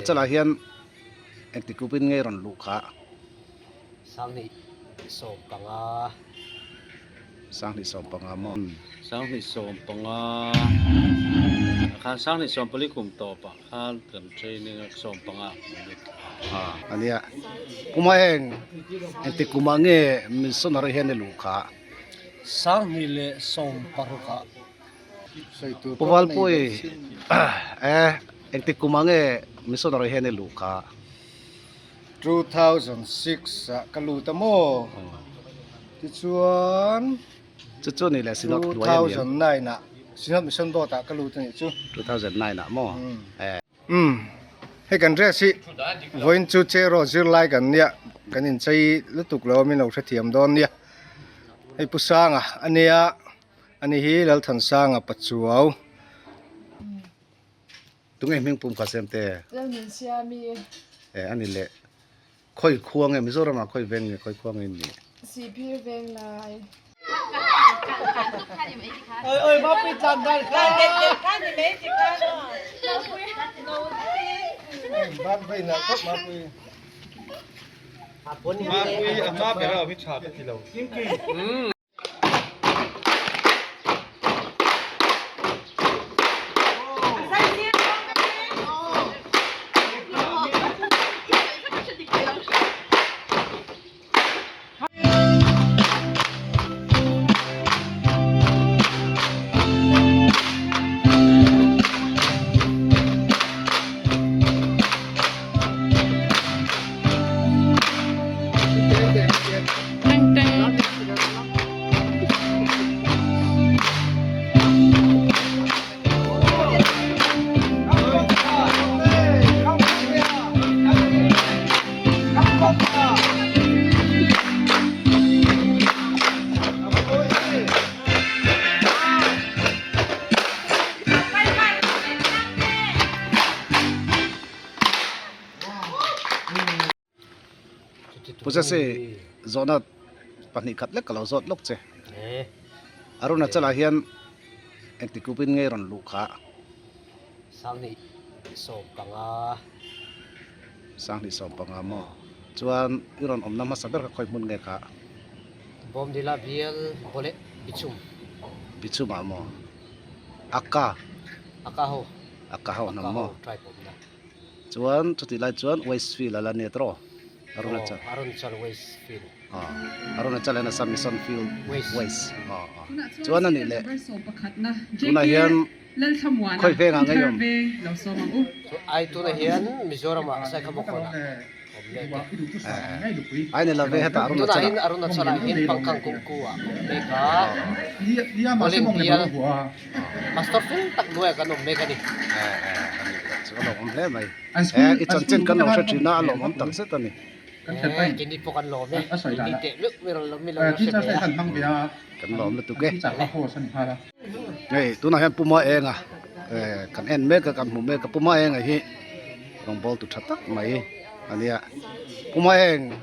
Arunachal-ah hian engti kupin nge rawn luh kha? 2015. 2015 maw? 2015 ah khan 2014 kum tawpah khan kan training a 15 ah kan lut a. Ania kuma eng engti kumah nge missionary hian i luh kha? 2016 ah. Pu Valpui e engti kumah nge missionary hian i luh kha? 2006 ah ka lut a maw? Tichuan Chu chu ni leh Synod hnuai a ni ang. 2009 ah Synod Mission Board ah ka lut a nih chu. 2009 ah maw? E. Umm hei kan dress hi vawiin chu cheraw zirlai kan nia kan inchei lutuk lo a min lo hrethiam dawn nia. Hei Pu Sanga a nia ani hi Lalthansanga Pachuau. Tunge hming pum kha sem te? Lalnunsiami. E ani leh khawi khua nge Mizoram ah khawi veng nge khawi khua nge in nih? Sihphir veng lai. Pu Jesse, zawhna pahnih khat lek ka lo zawt lawk che. Arunachal ah hian engti kupin nge rawn luh kha? 2015. 2015 maw? Chuan i rawn awmna hmasa ber kha khawi hmun nge kha? Bawmdila bial Bawleh Bichum. Bichum ah maw? Akka. Akka ho. Akka ho hnam maw? Akka ho tribe awmna. Chuan chutih lai chuan Westfield a la nia tawh Arunachal. Aw Arunachal Westfield. Aw Arunachal hian Assam Mission Field West. West. Aw aw. Chuan a nih leh tunah hian khawi vengah ngei awm? Chu ai tunah hian Mizoram ah Saikhamakawn ah awm mek e. Ai ni lo ve hetah Arunachal ah. Tunah hian Arunachal ah hian Pangkang Kungku ah awm mek a. Bawling bial. Pastor fel tak hnuaiah kan awm mek a ni. Chu a lawmawm hle mai. I chanchin kan lo hre thin a, a lawmawm tak zet a ni. Keini pawh kan lawm e. Keini teh meuh mi rawn mi lo la hre ve a. Kan lawm lutuk e. Hei tunah hian Puma Enga kan en mek a, kan hmu mek a. Puma Enga hi rawngbawltu tha tak mai a nia. Puma Eng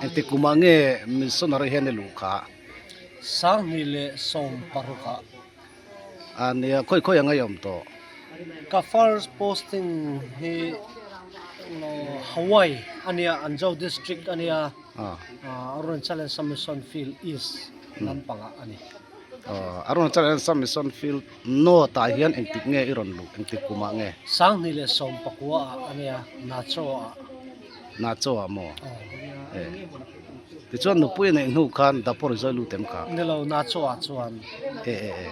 engtik kumah nge missionary hian i luh kha? 2016 ah. A nia khawi khawi anga i awm tawh? Ka first posting hi Hawaii a nia, Anjaw district a nia, Arunachal and Assam Mission Field East lampangah a ni. Arunachal and Assam Mission Field North ah hian engtik nge i rawn luh, engtik kumah nge? 2019 ah a nia, Nacho ah. Nacho ah maw? E. Tichuan nupui a neih hnu khan Dapor i zawi lut em kha? Ni lo, Nacho ah chuan. E e e.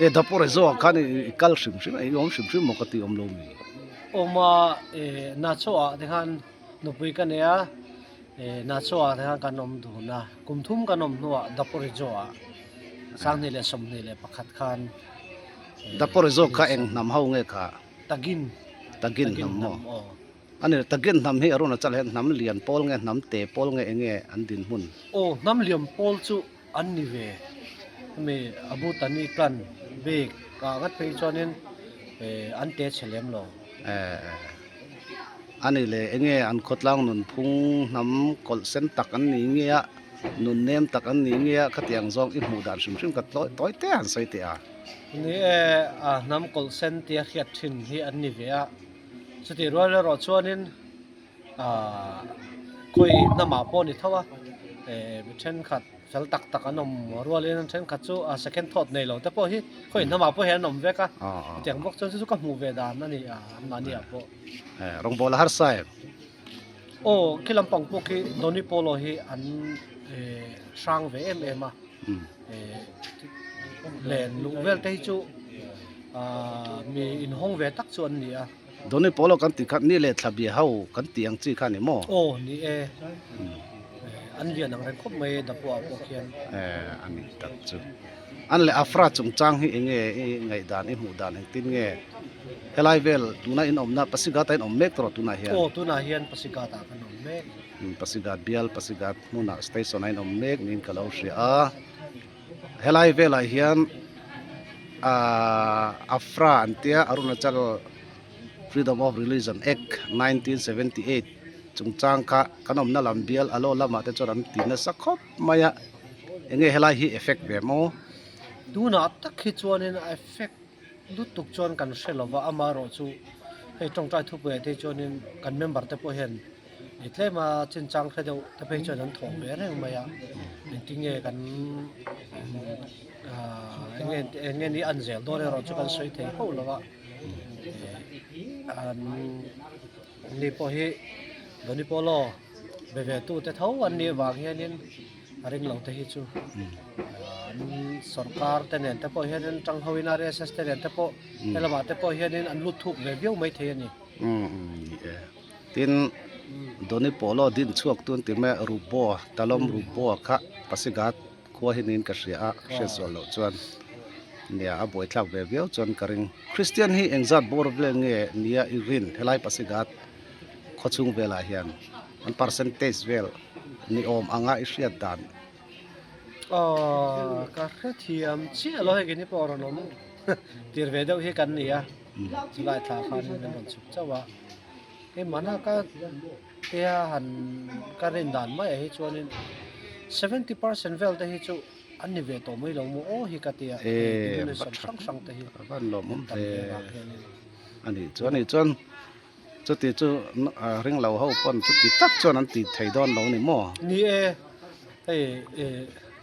E Dapor i zawh ah khan i kal hrim hrim a, i awm hrim hrim maw ka ti awm lo mi? Awm a, e Nacho ah te khan nupui ka nei a, e Nacho ah te khan kan awm dun a, kum thum kan awm hnuah Dapor i zawh ah 2021 khan e. Dapor i zawh kha eng hnam ho nge kha? Tagin. Tagin hnam maw? A ni, Tagin hnam hi Arunachal hian hnam lian pawl nge hnam te pawl nge enge an dinhmun? Aw, hnam lian pawl chu an ni ve. Hemi Abu Tani clan bik ah ngat phei chuanin an te chhe lem lo. A ni le, enge an khawtlang nunphung hnam kawlh sen tak an ni nge a, nun nem tak an ni nge a, khatiang zawng i hmuh dan hrim hrim ka tawi te han sawi teh a. Ni e, hnam kawlh sen tia hriat thin hi an ni ve a. Chutih rual erawh chuanin ah khawi hnamah pawh a ni tho a, eh mi thenkhat fel tak tak an awm rualin thenkhat chu a second thought nei lo te pawh hi khawi hnamah pawh hian an awm vek a, chutiang bawk chuan chu chu ka hmuh ve dan a ni a anmahni ah pawh. Eh rawngbawl a harsa em? Aw khi lampang pawh khi Doni Polo hi an eh hrang ve em em a. Len luh vel te hi chu ah mi inhawng ve tak chu an ni a. Doni Polo kan tih kha ni leh thla bia ho kan tih ang chi kha a ni maw? Aw ni e, an lian ang reng khawp mai Dapua ah pawh khian. Eh a ni tak chu. An leh Afra chungchang hi eng nge i ngaihdan i hmuh dan engtin nge helai vel tuna in awmna Pasighat ah in awm mek tawh tunah hian? Aw tunah hian Pasighat ah kan awm mek. Pasighat bial Pasighat hmunah station a inawm mek niin ka lo hria a helai velah hian ahh afra an tia Arunachal Freedom of Religion Act 1978 chungchang kha kan awmna lam bial a law lamah te chuan an ti nasa khawp mai a enge helai hi effect ve maw? Tunah tak hi chuanin a effect lutuk chuan kan hre lova amaherawhchu hei tawngtai thupuiah te hi chuanin kan member te pawh hian Ni tlema chinchang hre deuh te phei chuan an thawh ve reng mai a, engtinge kan aah enge enge ni an zel dawn erawh chu kan sawi thei hauh lo a, an ni pawh hi Doni Polo be ve tu te tho an nih vang hianin a ring lo te hi chu an sorkar te nen te pawh hianin tang ho in RSS te nen te pawh helamah te pawh hianin an lut thuk ve viau mai thei a ni. Tin, Doni Polo din chhuak tun ti mai a, Ruboa, Talom Ruboa kha Pasighat khua hi niin ka hria a, hriat sual loh chuan nia a buaithlak ve viau chuan ka ring. Kristian hi engzat bawr vel nge nia i rin helai Pasighat khaw chhung velah hian an percentage vel ni awm anga i hriat dan? Aw, ka hrethiam chiah lo hei kini pawh rawn awm tir ve deuh hi kan ni a. Chulai thla khanin an rawn chhuk chauh a, hei mana ka tia han ka rin dan maiah hi chuanin 70% vel te hi chu an ni ve tawh mai lo maw aw hi ka tia denomination hrang hrang te hi van lawmawm hle a nih chuan a nih chuan chuti chu ring lo ho pawn chuti tak chuan an ti thei dawn lo ni maw? Ni e, hei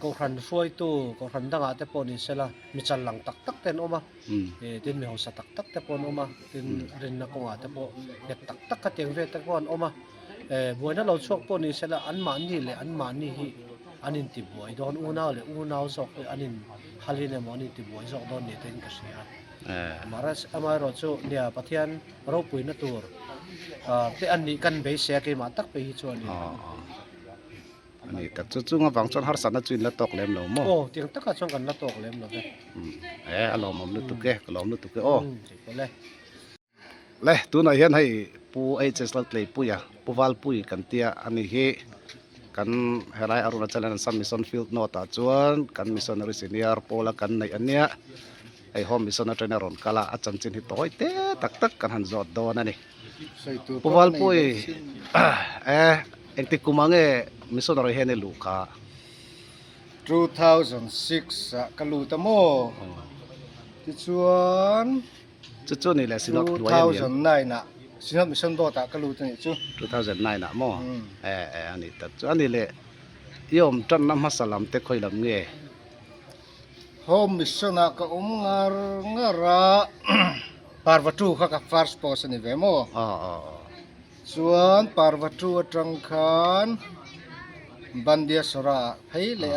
kohhran hruaitu kohhran dangah te pawh ni sela mi chal lang tak tak te an awm a. Tin mi hausa tak tak te pawh an awm a, tin rinna kawngah te pawh nghet tak tak kha tiang vel te pawh an awm a, buaina lo chhuak pawh ni sela anmahni leh anmahni hi an intibuai dawn, unau leh unau zawk hi an inhalin emaw an intibuai zawk dawn ni tein ka hria a. Amaherawh chu nia Pathian ropuina tur te an nih kan beisei a keimah tak phei hi chuanin. A ni tak chu chung avang chuan harsatna chu in la tawk lem lo maw? Aw tiang takah chuan kan la tawk lem lo ve. E a lawmawm lutuk e, ka lawm lutuk e aw. Le tunah hian hei Pu HS Laltleipuia Pu Valpui kan tia a ni hi kan helai Arunachal and Assam Mission Field North ah chuan kan missionary senior pawla kan neih a nia hei home mission atangin a rawn kal a a chanchin hi tawi te tak tak kan han zawt dawn a ni. Pu Valpui e engtik kum ah nge missionary hian i luh kha? 2006 ah ka lut a maw? Tichuan Chu chu ni leh Synod hnuai a ni ang. 2009 ah Synod Mission Board ah ka lut a nih chu. 2009 ah maw? E e a ni tak chu. A ni leh i awm tanna hmasa lam te khawi lam nge? Home Mission ah ka awm ngar ngar a. Parvatu kha ka first post a ni ve maw? Chuan Parvatu atang khan Bandia Sora ah phei leh a.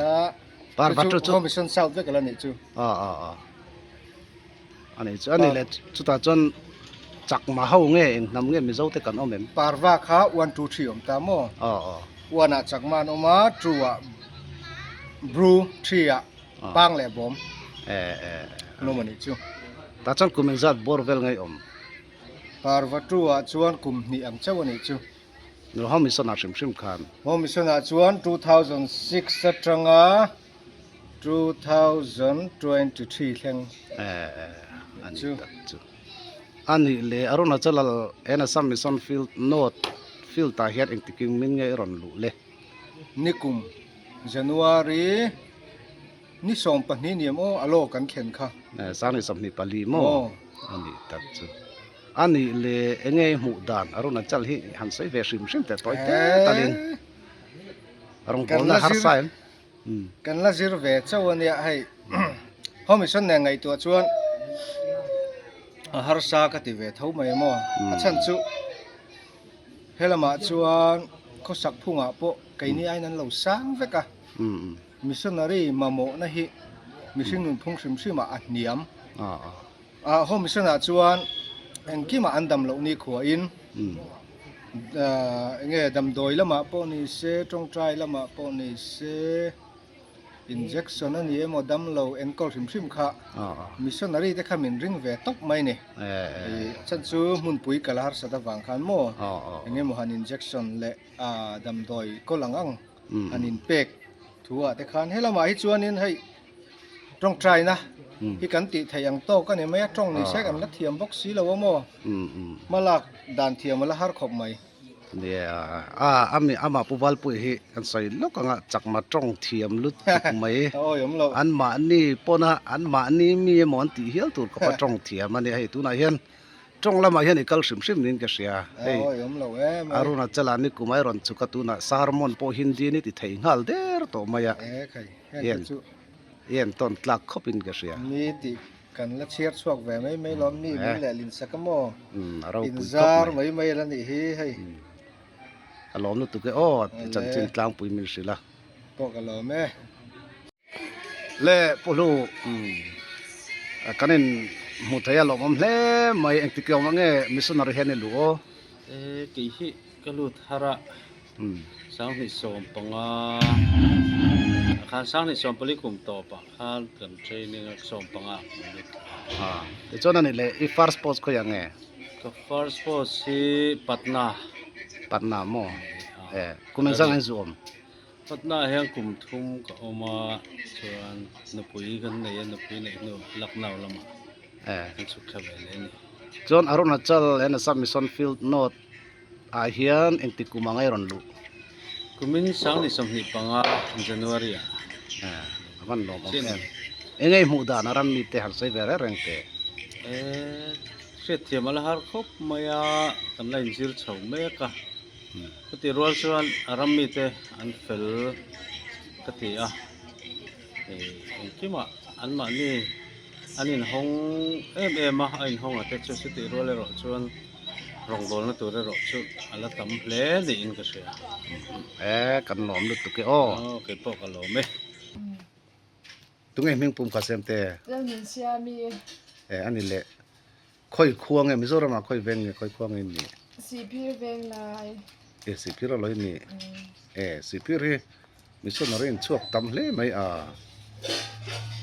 Parvatu chu Home Mission South vek ala nih chu. A nih chu a ni leh chutah chuan chakma ho nge eng hnam nge Mizo te kan awm em? Parva kha 1 2 3 awm ta maw? 1 ah chakma an awm a, 2 ah Bru, 3 ah Pang leh bawm. An awm a nih chu. Tah chuan kum engzat bawr vel nge i awm? Parvatu ah chuan kum hnih ang chauh a nih chu. Nilo Home Mission ah hrim hrim khan. Home Mission ah chuan 2006 atanga 2023 thleng a nih tak chu. A nih leh Arunachal and Assam Mission Field North Field ah hian engtikin min nge i rawn luh le? Nikum January ni 12 ni em aw a law kan thlen kha. Sang ni 24 maw a nih tak chu. A nih le enge i hmuh dan Arunachal hi han sawi ve hrim hrim teh tawi te talin rawngbawlna harsa em? Kan la zir ve chauh a nia hei Home Mission nen ngaihtuah chuan a harsa ka ti ve tho mai maw a chhan chu helamah chuan khawsak phungah pawh keini aiin an lo sang vek a missionary mamawhna hi mihring nunphung hrim hrimah a hniam. Ah Home Mission ah chuan engkimah an dam loh ni khuain enge damdawi lamah pawh ni se tawngtai lamah pawh ni se injection a ni emaw damlo enkawl hrim hrim kha missionary te kha min ring ve tawp mai ni chhan chu hmunpui kal harsat avang khan maw engemaw han injection leh damdawi kawl ang ang han inpek thu ah te khan helamah hi chuanin hei Tawngtaina hi kan tih theih ang tawk a ni mai a, tawng ni se kan la thiam bawk si lo a maw? Hmalak dan thiam a la har khawp mai. Nia, a ami amah Pu Valpui hi kan sawi lawk anga chakma tawng thiam lutuk mai. A awih awm loh. An mahni pawna an mahni mi emaw an tih hial tur khawpa tawng thiam a nia hei tunah hian tawng lamah hian i kal hrim hrim niin ka hria. Hei a awih awm loh em ai. Arunachala ni kum a i rawn chhuk a tunah sermon pawh Hindi ni ti thei nghal der tawh mai a. E khai. Heng te chu i en tawn tlak khawp in ka hria. Mi tih kan la chhiar chhuak ve mai mai lawm mi min leh lin sak a maw? In zar mai mai la nih hi hei. Ka lawm lutuk e aw chanchin tlangpui min hrilh a. Pawh ka lawm e. Le Pu Hlu kan in hmu thei a lawmawm hle mai engtik lawm ang nge missionary hian i luh aw? E kei hi ka lut har a. 2015 khan 2014 kum tawpah khan kan training a 15 kan lut thla a. Tichuan a nih leh i first post khawiah nge? Ka first post hi Patna. Patna maw? E kum engzah nge zu awm? Patna ah hian kum thum ka awm a chuan nupui kan nei a nupui neih hnu Lucknow lamah kan chhuk thla ve leh a ni. Chuan Arunachal and Assam Mission Field North ah hian engti kum anga i rawn luh? Kumin 2025 January ah. A van lawm awm em. Enge i hmuh dan a ram mite han sawi ve reng reng teh? E, hriatthiam a la har khawp mai a, kan la inzir chho mek a. Chutih rual chuan a ram mite an fel ka ti a, engkimah anmahni an inhawng em em a, a inhawng a te chu chutih rual erawh chuan Rawngbawlna tur erawh chu a la tam hle niin ka hria. E, kan lawm lutuk e aw. Aw, kei pawh ka lawm e. Tunge hming pum kha sem te? Lalmin Siami. E, ani leh. Khawi khua nge Mizoram ah khawi veng nge khawi khua nge ni? Sihphir veng lai. E, Sihphir a lo ni. E, Sihphir hi Missionary in chhuak tam hle mai a.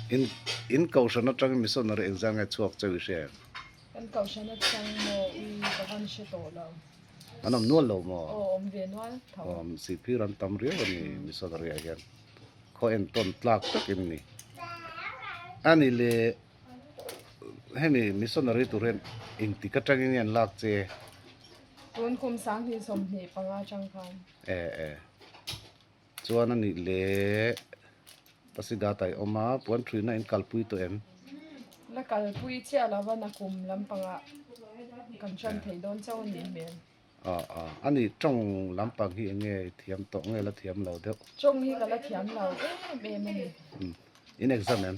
In in kohhran atangin missionary engzah nge chhuak cheu i hria em? Kan kohhran atang maw ui ka van hre tawh lo. An awm nual lo maw? Aw awm ve nual tho. Awm sihphir an tam riau a ni missionary ah hian khaw entawn tlak takin ni. A ni le hemi missionary tur hian engtik atangin nge an lak che? Tun kum 2025 atang khan. E e. Chuan a nih le Pasigata i awm a, puan thuina in kalpui tawh em? La kalpui chiah lo va, nakum lampangah kan tan thei dawn chauh a nih hmel. Aw aw, a nih tawng lampang hi eng nge i thiam tawh nge la thiam lo deuh? Tawng hi ka la thiam lo em em a ni. In exam em?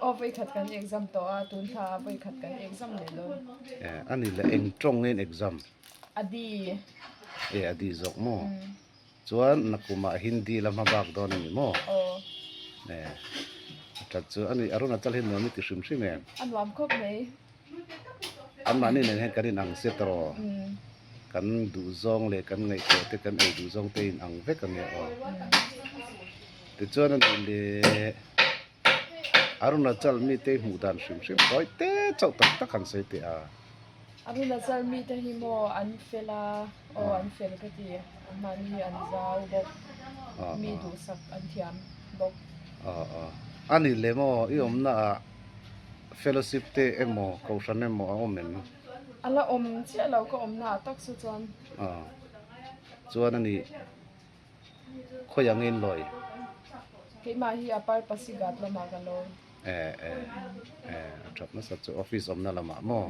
Aw vawikhat kan exam tawh a, tun thla ah vawikhat kan exam leh dawn. E, a nih le eng tawng nge in exam? Adi. E, adi zawk maw? Chuan nakumah Hindi la hma bak dawn a ni maw? Aw. E, a that chu a ni, Arunachal hi nuam i ti hrim hrim em? A nuam khawp mai. Anmahni nen hian kan inang se tawh. Kan duhzawng leh kan ngaihtuah te kan ei duhzawng te inang vek a nia aw. Tichuan a nih leh Arunachal mite i hmuh dan hrim hrim tawi te chauh tak tak han sawi teh a. Arunachal mite hi maw an fel a, aw an fel ka ti, mahni hi an zau bawk, mi duhsak an thiam bawk. Aw aw, a nih leh maw i awmna ah fellowship te emaw kohhran emaw a awm em? A la awm chiah lo ka awmna ah tak chu chuan. Aw, chuan a nih. Khawi ang in lawi? Keimah hi a parpasi gat lamah ka lawi. Eh eh eh a that nasa chu office awmna lamah maw?